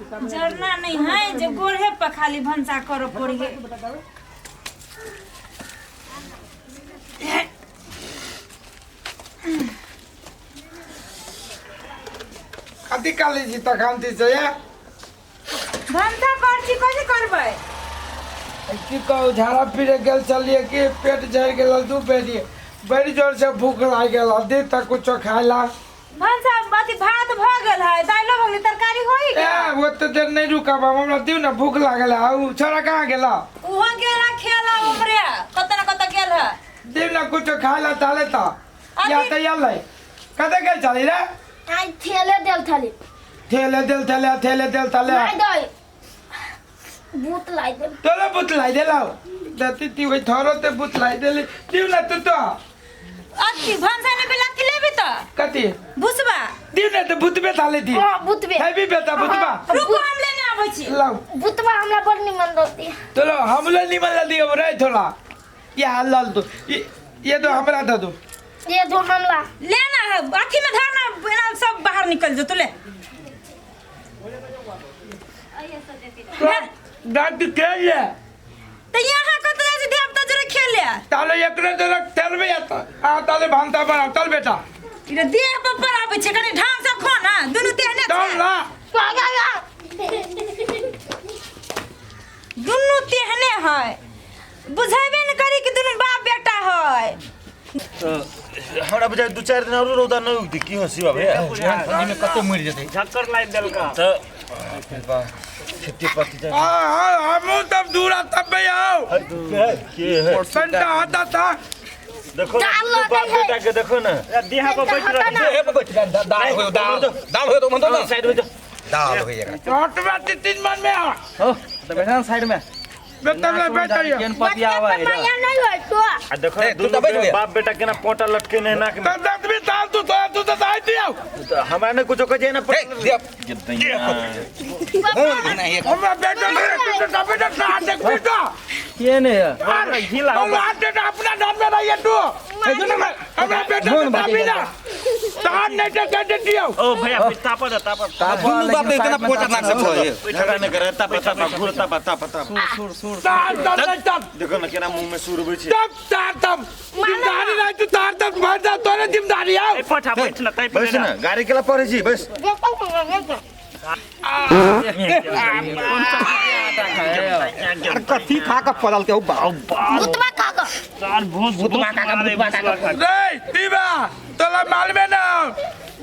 जरना नहीं है जे गोढ़े पर खाली भनसा करऽ पड़ी है। कथी काली छी तखन ती से ये? भनसा कर छी, कथी करबै? की कहू, झाड़ा फिरे गेल छलियै कि पेट झड़ि गेल, दू बेरी बड़ी जोर से भूख लागि गेल, दे तऽ कुछो खाय ला। भनसा अथी भात भऽ गेल है, दालिओ भऽ गेलै, तरकारी होई ए गेल। ओते देर नहि रुकब हम, हमरा दियौ ने, भूख लागल है। उ छोरा कहाँ गेला? उहो गेल है खेला उमरे, कतऽ न कतऽ गेल है। दियौ ने कुछो खाय ला ताले तऽ या तऽ एलै। कतऽ गेल छली रे? आई ठेले देल थली। ठेले देल थले, ठेले देल थले। लाई दे भूत लाई दे। तोरा भूत लाई देलौ दती ती ओइ थरो ते भूत लाई देली। दियौ ने तू तो। अथी भनसा ने बेला की लेबी तऽ? कथी? भुसबा। दियौ ने तऽ भूतबे थाले दी। हां, भूतबे। हेबी बेटा भूतबा। रुको, हम लेने आबै छी। लाउ। भूतबा हमरा बड़ निमन रहती। तोरा हमला निमन ला दियौ रे थोड़ा। या लाल दो ये दो, हमरा दे दो। ये दो हमला। लेना है अथी में धरना, एना सब बाहर निकल जेतो ले। दाँत के ये तऽ यहाँ कतऽ जाइ छै धिया पुता जरे खेले। ताले एकरे जरे चलबे आता आ ताले भांता बनाओ, चल बेटा। ई देह पर पर आबै छै, कनि ढंग से खो ना, दुनू तेहने चल छै। ना। दुनू तेहने है, बुझेबे ने करी कि दुनू बाप बेटा है। तऽ हमरा बुझाइ दू चारि दिन आरो रौदा नहि उगतै की हो शिवा भैया? ठंडी में कते मरि जेतै। झक्कर लाइट देलका। तऽ खेती पाती आ आ हमहूँ तब दूरा तब पे आओ। के है के है? संता आता था। देखो ना, दाल दुनू बाप लगै है। बेटा के देखो ना। देह पर बैठ रह। देह पर बैठ दाल होयो, दाल दाल होयो तो मन तो ना साइड में जो दाल होयो एकरा। हटवा तीन मन में आ। हो तो बैठा ना साइड में। बेटा ले बैठ जाइए। केन पतिया आवा है। माया नहीं होय तो। आ देखो ना, ए, तू दुनू तऽ बैठ गया। बाप बेटा केना पोटा लटके ने नाक में। तब दस भी साल तू तो तू तो साइड दियो। तऽ हमरा ने कुछो कहै छै ना। ए, दिया कौन नहीं है? हमरा बेटा के बेटा बेटा साथ देख बेटा। के ने है? घिला। तो हाथ दे अपना डर में रहिए तू। हमरा बेटा के दाबी ना तार नहीं दे के दियो। ओ भैया तापा दे, तापा। दुनू बाप रे केना पोटा नाक से फोड़े। झगड़ा नहि करे, तापा तापा घूर, तापा तापा तापा। सुर सुर। तार तब नहीं तब। देखो ना केना मुंह में सुरबै छै। तब तार तब जिम्मेदारी नहीं तू, तार तब भर जा तोरे जिम्मेदारी आओ। ए पठा बैठ ना तै। बैस ना, गाड़ी केला पड़ै छी बैस। अरे कथी खा के पड़ल के हो बाप? भूतबा खा के। चार भूत भूतबा खा के, भूतबा खा के। नहीं दीवा तोला मालूम है ना,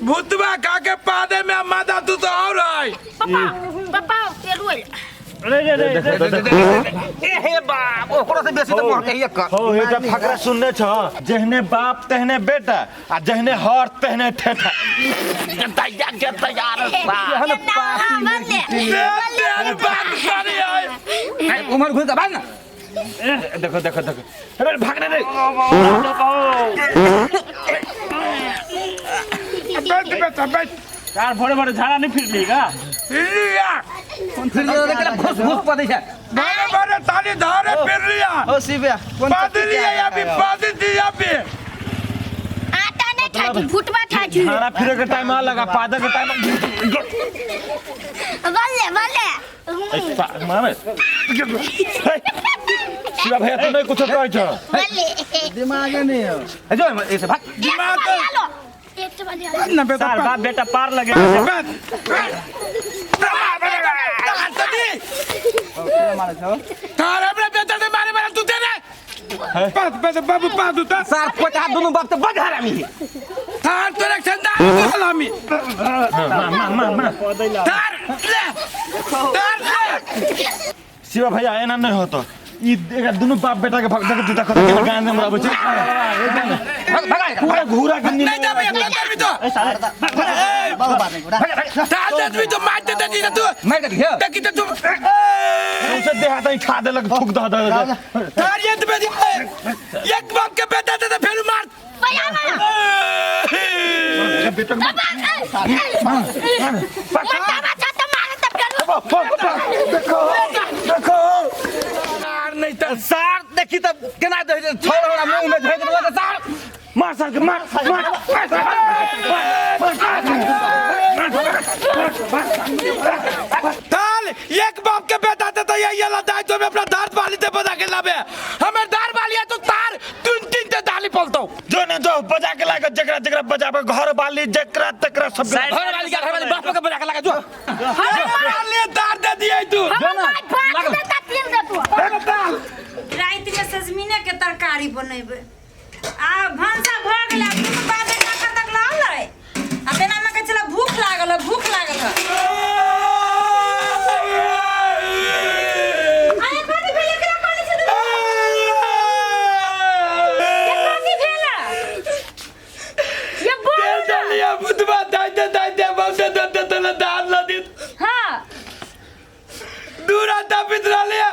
भूतवा खा के पादे में मादा तू तो और है। पापा पापा पेरू है। रे रे रे रे। ए हे बाप, ओकरो से बेसी तऽ महकै एकर। हो एकटा फकरा सुनने छ, जेहने बाप तेहने बेटा आ जेहने हर तेहने ठेठा। दैया के तैयार एहन पापी। तेरे बाप सारी है। उमर घुर के भाग ना। देखो देखो देखो, अरे भागने रे। बैठ बेटा बैठ। चार भोरे भोरे झाड़ा नहीं फिर लीगा। फिर लिया। फिर केना घुस घुस पड़ै छै। बड़े बड़े ताली धारे फिर लिया। ओ शिवा कोन पाद लिया या भी पाद दिया भी। आटा नहीं खाई छी, भूतबा खाई छी। झाड़ा फिरे के टाइम आ लगा पादा के टाइम। बल्ले बल्ले। मारे शिवा भैया तो नहीं कुछो कहै छ। बल्ले। दिमाग नहीं है। ए जो ऐसे भाग। दिमाग तो एक तो बल्ले। ना बेटा। चार बाप बेटा पार लगे। बैठ तारे अपने बेटा से मारे मारे तू दे रे। पास पास बाबू पास उतर। सार पोटा दुनू बाप तऽ बड़ हरामी है। तार तोरे चंदा हरामी। तार ले, तार ले। शिवा भैया एना नहीं होतो, ई एकरा दुनू बाप बेटा के भग देख देखो केना गान में आबै छै। भाग भाग। पूरा घूरा के नहीं जा भैया तार भी तो तार दे भी तो मार दे दे तू। मार के दियो। देखी तो तू। उसे देह हाथ खा देलक थूक दह दह दे। तार ये तो बेटी एक बाप के बेटा दे फिर मार। भैया मारा। बेटा बच्चा बच्चा तो मारे तब करू। देखो देखो। तार नहीं तो सार देखी तऽ केना दै छै छौड़ हमरा मुंह में झोंकि देलक सार। मार सार के मार मार। तार। चल एक बाप के बेटा ते तो ये ला दाई तो अपना दार वाली ते बजा के लाबे हमें दार वाली है तो तार तीन तीन ते दाली पलतो जो ने जो बजा के लागे जकरा जकरा बजाबे घर वाली जकरा तकरा सब घर वाली के घर वाली बाप के बजा के लगा जो वाली दार दे दिए तू हमर माय भात देता तिल देतू राति में सजमीने के तरकारी बनेबै आ भनसा भऽ गेलै आब दुनू बाप बेटा एखन तक रहलै आ तेना मे कहै छलै भूख लागल है भूख लागल है। अरे कथी भेलै एकरा कानै छै दुनू? ये कथी भेलै? ये बोल दे ना। दलिया बुधवा दाई दे दाई दे बाप दे दे दे दे दार ला दी हाँ दूरा तपित रहलिया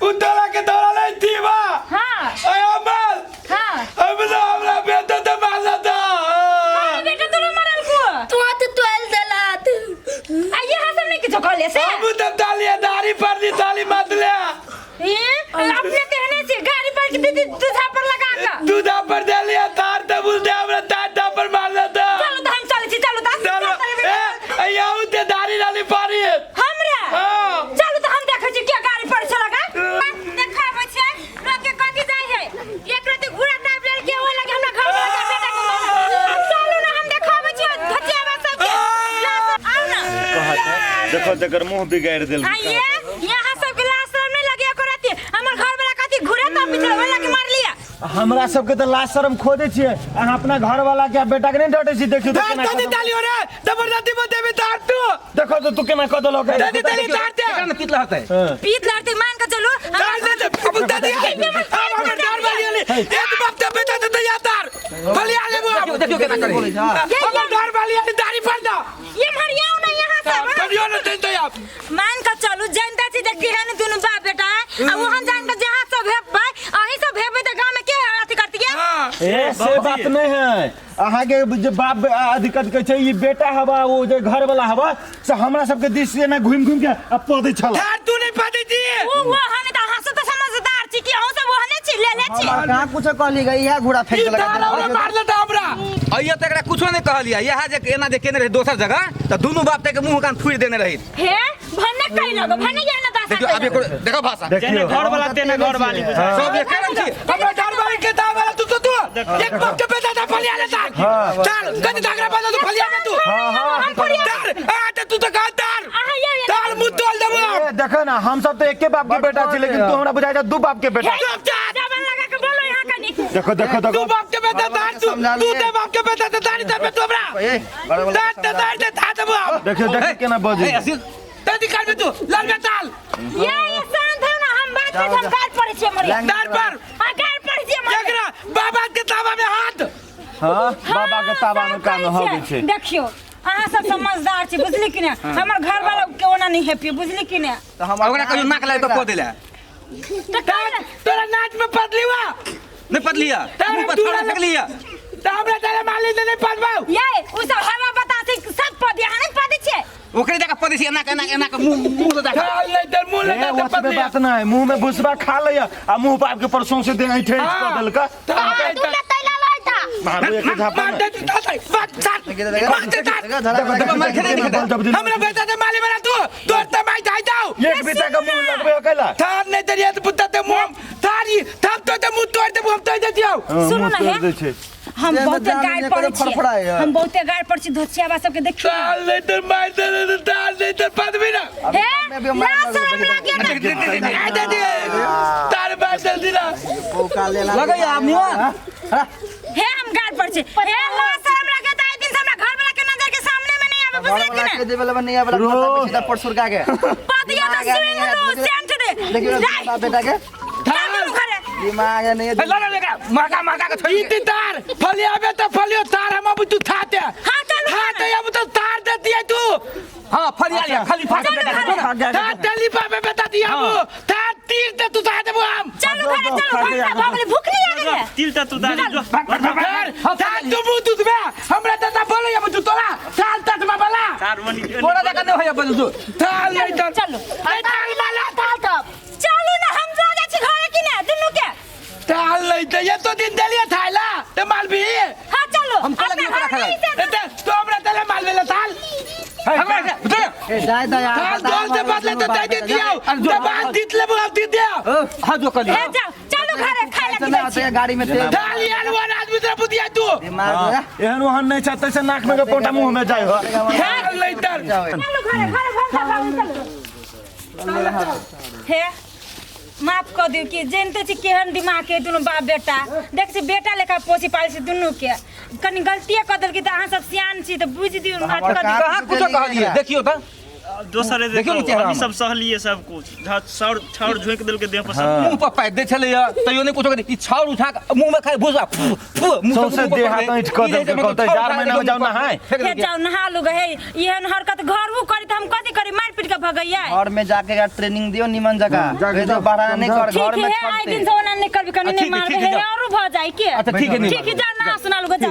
उतरा के दौड़ा ले थी बा हाँ अय अमल हाँ हम तो हमरा बेटा तो मारला था अरे बेटा दुनू मरल को तू तो तोल देलात आ ये हाँ सब नहीं किछो कहले से हम तो तालिया दाढ़ी पर दी ताली मत ले ये अपने कहने से गाड़ी पर के दीदी दूधा पर लगा के दूधा पर दे लिया तार ते बोल दे हमरा तार ता पर मारला था चलो तो हम चले छी चलो तो हम चलो ए अयाउ ते दाढ़ी डाली पारी हमरा हाँ। चलो तो हम देखै छी के गाड़ी पर छला का देखाबै छै लोग के कथी जाइ है एक राति घुरा दाब लेल के ओ लगे हमरा घर में लगा बेटा के मारल। चलू ना हम देखाबै छी धचियावा सबके लाश आउ ना देखो जकर मुंह बिगाड़ देल आइए यहाँ सबके लाश शरम नहीं लगे एको राति हमर घर वाला कथी घुरा तब पिछड़ ओइ लगे मार लिया हमरा सबके तऽ लाज शरम खो दै छियै अहाँ अपना घर वाला के बेटा के नहीं डटे छी देखियौ तऽ तार केना दे कऽ ताली हो रे जबरदस्ती मत देबे तार तू देखो तो तू केना कऽ देलक दे दे ताली तार दे एकरा में पीत लहतै पीत लड़ते मान के चलू तार दे दे अब दे दे अब हमर दार वाली आली एक बाप ते बेटा ते या तार फलिया लेबो देखियो देखियो केना करे हमर दार वाली आली दाढ़ी पर दा ये मरियाओ ना यहाँ सब करियो न ते आप मान के चलू जनता छी जे केहन दुनू बाप बेटा आ वहां जान के जहाँ सब हेबै अहीं सब हेबै तऽ गाँव में के अथी करतियै हां ए से बात नहीं है अहाँ के जे बाप दिक्कत कहै छै ई बेटा हवा ओ जे घर वाला हवा से हमरा सबके दिस एना घुमि घुमि के आ पदै छल तार तू नहीं पाती थी ओ वो हने तऽ अहाँ सब तऽ समझदार छी कि अहूँ सब ओहने छी ले ले छी कहाँ कुछ कहली गई इहा घोड़ा फेंक ई देलक तार हमरा मार लेता हमरा अइयो तऽ एकरा कुछो नहि कहलियै इएह जे एना जे केने रहै दोसर जगह तऽ दुनू बाप के मुंह कान फुरि देने रही हे भन्ने कै लगो भन्ने ये ना दासा देखियो आब एको देखो भाषा जेने देखियौ घर वाला तेने घर वाली बुझाइ सब एके रंग छी हमरा दार वाली के तार वाला तू तो तू एक बाप के बेटा था फलिया ले तार तार कति दागरा बाजा तू फलिया में तू हम फलिया तार आ ते तू तो कहा तार अहाँ ये तार मुंह तोल देबो ए, देखो ना हम सब तो एके बाप के बेटा छी लेकिन तू हमरा बुझाइ छै दू बाप के बेटा चुप चाप जबान लगा के बोलो यहाँ कनी देखो देखो तू देखो बाप के बेटा तार तू तू ते बाप के बेटा ते तारी ते तू हमरा ए बड़ा वाला तार ते तार ते तार देबो देखियो देखियो केना बजै ए, असील, ते निकाल में तू लड़ में ताल ये शांत हो ना हम बात कर हम गाल पड़े छियै मरे तार पर हां गाल पड़े छियै मरे एकरा बाबा के ताबा में हाथ हां बाबा के ताबा में काम हो गेल छै देखियो अहाँ सब समझदार छी बुझली कि ने हमर घर वाला के ओना नहीं हेपी बुझली कि ने तो हम ओकरा कहियो नाक लागि कऽ कऽ देला तऽ तार तोरा नाच में पदली हुआ नहि पदलिया मुंह पर छौड़ा फेकलिया त हमरा तारे माली दे नहीं पदबाऊ ये उ सब हवा बतासी सब पद यहाँ नहीं पद छियै ओकरे जगह पदै छी एना के एना एना के मुंह मुंह से देखा तार नहीं तर मुंह ए, लगा ते ओतबे पदली बात नहीं मुंह में भुसबा खा लैया आ मुंह पाप के परसों से दे ऐठे कऽ देलका तू के तैला लइता मारू एक झापा मार दे तू तार बात तार मार दे तार देखो देखो मार खेले नहीं खेले। हमरा बेटा ते माली बना तू तोर ते माई जाई जाओ एक बेटा के मुंह लगबे अकेला थार नहीं तेरी तो पुत्ता ते मुंह थारी थाप तो ते मुंह तोड़ दे हम तोड़ दे दियो सुनू ना हे। दै छै हम देह में बहुते जान गाड़ नहीं पड़ै करे, फड़फड़ाए छियै है। हम बहुते गाड़ पड़ै छी धोचियाबा सबके देखियो तार नहीं तर मार दे तार नहीं तर पदवी ना हे लाज शरम लागे ना आ दे दे तार मार दे दिला पौका लेला लगैया आब निवा हे हम गाड़ पड़ै छी हे लाज शरम लागे तऽ आइ दिन से हमरा घर वाला के नजर के सामने में नहीं आवे घर बुझले वाला कि के ने देवे वाला नहीं आवेला पता सीधा परसुर का के पदिया तऽ सुनि लो सेंट दे देखियो जाय बाप बेटा के चल दुनू घरे दिमाग नहीं है लड़ एकरा महका महका के छोड़ि ई तार फलिया बे त फलियो तार हम अब तू थाते हाँ, चलू थाते अब तो तार दे दिए तू हां फरिया लिया खाली फाक बेटा के छोड़। तार तेली पापे बता दिया अब तार तीर दे तू था देबो हम चलू घरे चलू भनसा भऽ गेलै भूख नहीं लागल है तिल त तू दारी जो तार तार तू मुंह दूध में हमरा दादा बोले अब तू तोला तार तट में बोला तार बनी तोरा जगह नहि होइया बदल तू तार नहीं तर चलू ए, तार माला तार चलू ना हम जा जाइ छी घरे कि ने दुनू के तार नहीं ते ये तो दिन देलिए थाइला ते माल भी हाँ चलू हम कहलक अपना नहि ओकरा घर नहीं खाइ। से ए, ते तो हमरा तेले माल बेला ताल हमरा ए जाय दया काल दल से बदले तो दे दे दियो दबान जीत ले बुआ दे दियो हां जो कली हे जाओ चलू घरे खाय लगी नहीं होते गाड़ी में तेल डाल यार वन आदमी तेरा बुधिया तू दिमाग हाँ, एहन ओहन नहीं छै तैसे नाक में के पोटा मुंह में जाय हो। हां लेटर चलू घरे घरे भनसा बाबू चलू हे माफ कर दियो कि जानते छी केहन दिमाग के दुनू बाप बेटा देख छी बेटा लेखा पोसी पाली छी दुनू के कनी गलतिये कर देलकी तऽ अहाँ सब सियान छी तऽ बुझि दियौ माफ कर दियौ कहाँ कुछो कहलिए देखियो त दोसरे देखियौ ने देखो चेहरा अभी में। सब सहलिए सब कुछ छाउर छाउर झोंक देलके देह पर सब मुंह पर पाइप दे छलैया तैयो नहीं कुछो ई छाउर उठा के मुंह में खाली भुसबा फू फू मुंह से सौंसे मुंह पर देह हाथ पड़लै। ऐंठ कऽ ई रहै छै देलकै, मतलब कहतै, छाउर जार उठा महीना में के जाउ मुंह पर नहाय। फेंक हे देलकै। जाउ नहा लू गे हे एहन हरकत घरहु करी तऽ हम कथी करी मारि पीट के भगैयै घर में जाके एकरा ट्रेनिंग दियो निमन जगह जाके ए तो बड़ा नहीं कर ठीक घर में है आइ छोड़ते दिन से ओना नहीं करबी कनी ठीक नहीं है, ठीक मारबे है, हे जाओ। औरो भऽ जाइ के अच्छा, ठीक है, नहीं ठीक है जाउ नहा सुना लू गे जाउ।